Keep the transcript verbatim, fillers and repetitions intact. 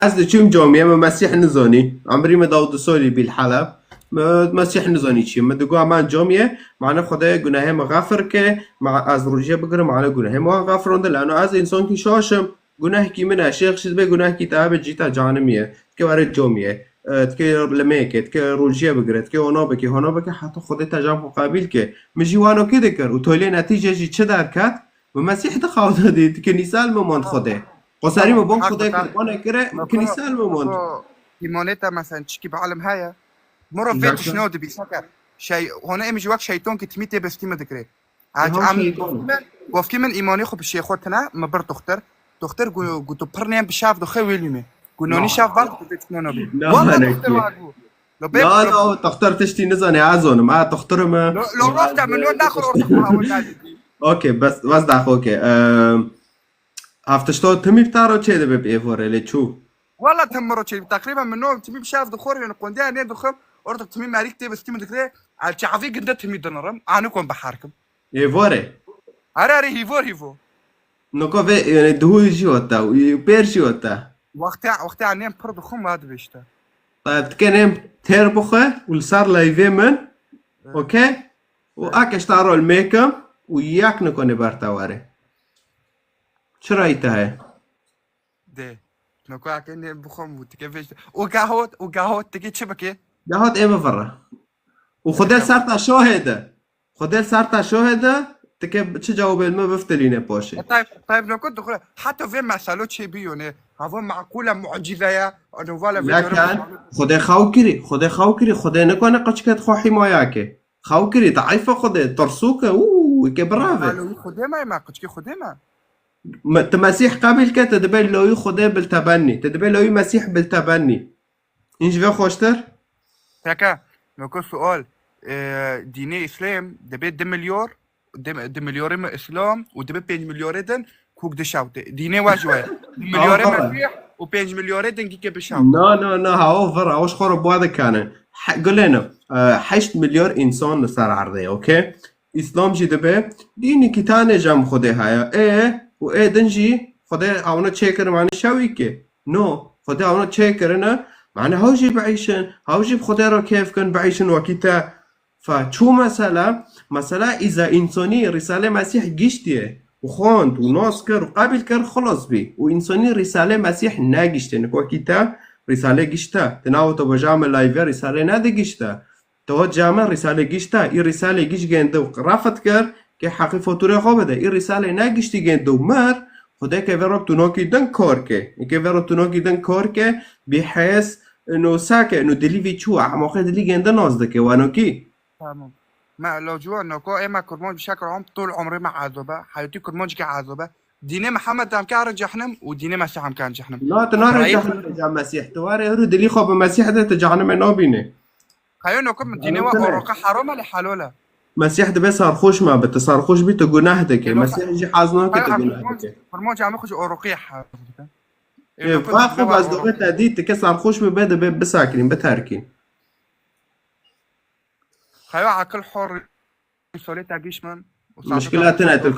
Ez diçûm camiyê, min Mesîh nizanî. Emrî min dawdu solî bî li Heleb. Min Mesîh nizanî çi ye. Min digot, "Heman camiyê, mane Xwedê gunehê min xefir ke, ma ez rojiyê bigirim, mane gunehê min wan xefirandin. Lano ez însankî şaş im. Gunehkî min e, şêx jî dibê gunehkî te hebe cî te canimî ye. Dike were camiyê, e, dike limêkê, dike rojiyê bigire, dike ona bike, hona bike, heta Xwedê te cam xwe qebîl ke." Min jî wano kê dikir û tolê netîce jî çi derket? Min Mesîh di xew de dît, kinîsa li min mand Xwedê. Xweserî min bom Xwedê qurbanê kire, kinîsa li min mand. Îmanê te, mesela, çikî bi elim heye? Miro vê tiştino dibî, seker. Şey, hona em ji wek şeyton ki timî tê bestî min dikirê. Aç em gofkî min, gofkî min îmanê xwe bi şêxo tine, min bir doxtir. Doxtir gu, gu tu pir nêm bi şav doxe wêlî me. Gu nonî şav bal, tu vê tiştino nabî. Wala doxtir wa gu. Lo bê. Na, na, toxtor tiştî nizane, ez zonim. Ha, toxtor me. Lo, lo rafta min lo naxir orta xwe hawil nadî. Okey, bes, bes dax, okey. Ehm, Haftişto timî bi taro çê dibe bi êvorê lê çû. Wala tim miro çê, teqrîben min no timî bi şev dixwir, yani qondiya nê dixwim, orta timî merîk tê bistî min dikirê, el çavî ginde timî dinirim, ani kon biherkim. Êvorê. Are, are, hîvor, hîvor. Noko vê, yani duhû jî ota, pêr jî ota. Wextê, wextê anêm pir dixwim, wa dibêjte. Dike nêm têr bixwe û li ser layvê min, okey? Û a keşta rol mêkim û yek nikone ber te were. Çi rayî te heye? Dê. Noko ake nêm bixwim û dike vêjte. Û gahot, û gahot dike çi bike? Gahot ê bivire. Û Xwedê li ser te şohê de. Xwedê li ser te şohê de, ti ke çi cewabê li min biftilîne paşê. E, Tayyip, Tayyip Nokut dixwe, heta vê meselo çê bîyo ne? Hava meqûl e, mucîze ye. Ano vala vê Lekin, Xwedê xew kirî, Xwedê xew kirî, Xwedê nikane qeçke xwe hîmaya ke. Xew kirî, daîfa Xwedê, tirsûk e, û, ke birave. Alo, Xwedê me, me, qeçke Xwedê me. Me, ti Mesîh qebîl ke, te dibe loyî Xwedê bil tebennî. Te dibe loyî Mesîh bil tebennî. Hîn ji vê xweştir? Teke, weke sual, e, dînê Îslam dibê du milyar, du, du milyarê me Îslam û dibê pênc milyarê din kûk dişewte. Dînê we ji we ye. Du milyarê Mesîh û pênc milyarê din gîke bişewte. Na, na, na, hawa vir, hawa ji xwe re bua dikane. He, gulêne, e, heşt milyar însan li ser erdê, okey? Îslam jî dibe, dînekî tane cem Xwedê heye. Ê, û ê din jî Xwedê hawna çêkir mane şewî ki. No, Xwedê hawna çêkirine, mane hew jî biîşin, hew jî bi Xwedê re kêf kin, biîşin wekî te. Fa çû mesela, mesela îza însonî Rîsalê Mesîh giştiye, û xwend, û nas kir, û qebîl kir, xilas bî. Û însonî Rîsalê Mesîh negiştiye, nik wekî te Rîsalê gişte. Ti nawo te baja me layve Rîsalê nedigişte. Te hat came Rîsalê gişta, î Rîsalê giş gêndi û refet kir, ke heqî faturê xwe bide. Î Rîsalê negiştî gêndi û mir, Xwedê ke vê re tunokî din kor ke. Ê ke vê re tunokî din kor ke, bî hes, ino sake, ino dilî vî çû, emoxê dilî gêndi nas dike, wanokî. Tamam. Me lo cuwa noko, ê me kurmanc bi şekil am tol umrê me azobe. Hayatî kurmanc ke azobe. Dînê Mihemed dem ke arin cehnem û dînê Mesîh em ke arin cehnem. Na, tu narin cehnem, ca Mesîh. Tu warê huru dilî xwe bi Mesîh de tu cehneme nabîne. Xeyo nokim dînê we oroqe heram e lê helal e. Mesîh dibe sarxoş me bi, tu sarxoş bî tu guneh dike. Mesîh jî hez nake tu guneh dike. Firman camê xwe ji oroqê hez dike. Ê, va xwe baz dobe te dî, tu ke sarxoş bibe dibe bisakinîn, biterkîn. Xeyo aqil hor solê te giş min. Muşkila tine, tu